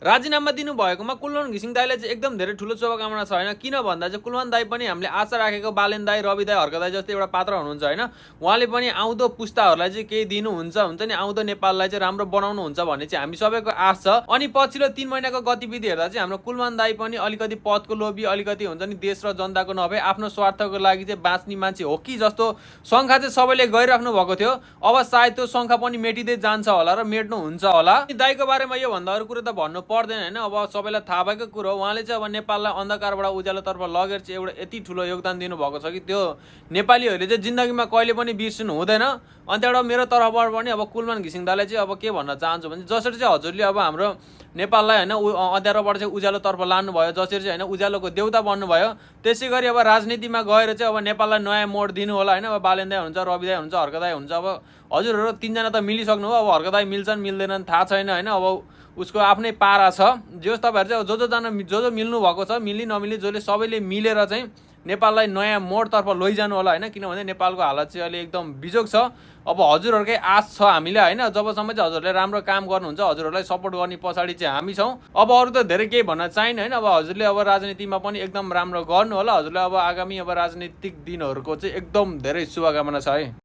राजीनामा दिनुभएकोमा कुलमान घिसिङ दाईलाई चाहिँ एकदम धेरै ठुलो शुभकामना छ होइन। किन भन्दा चाहिँ कुलमान दाई पनि हामीले आशा राखेको बालेन दाई, रवि दाई, हर्क दाई जस्तै एउटा पात्र हुनुहुन्छ होइन। उहाँले पनि आउँदो पुस्ताहरूलाई चाहिँ केही दिनुहुन्छ नि, आउँदो नेपाललाई चाहिँ राम्रो बनाउनुहुन्छ भन्ने चाहिँ हामी सबैको आश छ। अनि पछिल्लो 3 महिनाको गतिविधि हेर्दा चाहिँ हाम्रो कुलमान दाई पनि अलिकति पदको लोभी, अलिकति हुन्छ नि देश र जनताको नभए आफ्नो स्वार्थको लागि चाहिँ बाँच्ने मान्छे हो कि जस्तो शङ्का चाहिँ सबैले गरिराख्नु भएको थियो। अब सायद त्यो शङ्का पनि मेटिँदै जान्छ होला र मेट्नु हुन्छ होला। दाईको बारेमा यो भन्दा अरू कुरो त भन्नु पर्दैन होइन। अब सबैलाई थाहा भएको कुरो, उहाँले चाहिँ अब नेपाललाई अन्धकारबाट उज्यालोतर्फ लगेर चाहिँ एउटा यति ठुलो योगदान दिनुभएको छ कि त्यो नेपालीहरूले चाहिँ जिन्दगीमा कहिले पनि बिर्सिनु हुँदैन। अनि त्यहाँबाट मेरो तर्फबाट पनि अब कुलमान घिसिङ दाईलाई चाहिँ अब के भन्न चाहन्छु भने जसरी चाहिँ हजुरले अब हाम्रो नेपाललाई होइन अँध्यारोबाट चाहिँ उज्यालोतर्फ लानुभयो, जसरी चाहिँ होइन उज्यालोको देउता बन्नुभयो, त्यसै गरी अब राजनीतिमा गएर चाहिँ अब नेपाललाई नयाँ मोड दिनु होला होइन। अब बालेन दाई हुन्छ, रवि दाई हुन्छ, हर्क दाई हुन्छ। अब हजुरहरू 3 जना त मिलिसक्नु हो। अब हर्क दाई मिल्छन् मिल्दैनन् थाहा छैन होइन। अब उसको आफ्नै पारा छ। जो तपाईँहरू चाहिँ जो मिल्नु भएको छ, मिली नमिली जसले सबैले मिलेर चाहिँ नेपाललाई नयाँ मोडतर्फ लैजानु होला होइन। किनभने नेपालको हालत चाहिँ अहिले एकदम बिजोग छ। अब हजुरहरूकै आश छ हामीलाई होइन। जबसम्म चाहिँ हजुरहरूले राम्रो काम गर्नुहुन्छ, हजुरहरूलाई सपोर्ट गर्ने पछाडि चाहिँ हामी छौँ। अब अरू त धेरै केही भन्न चाहिन्न होइन। अब हजुरले अब राजनीतिमा पनि एकदम राम्रो गर्नु होला। हजुरलाई अब आगामी अब राजनीतिक दिनहरूको चाहिँ एकदम धेरै शुभकामना छ है।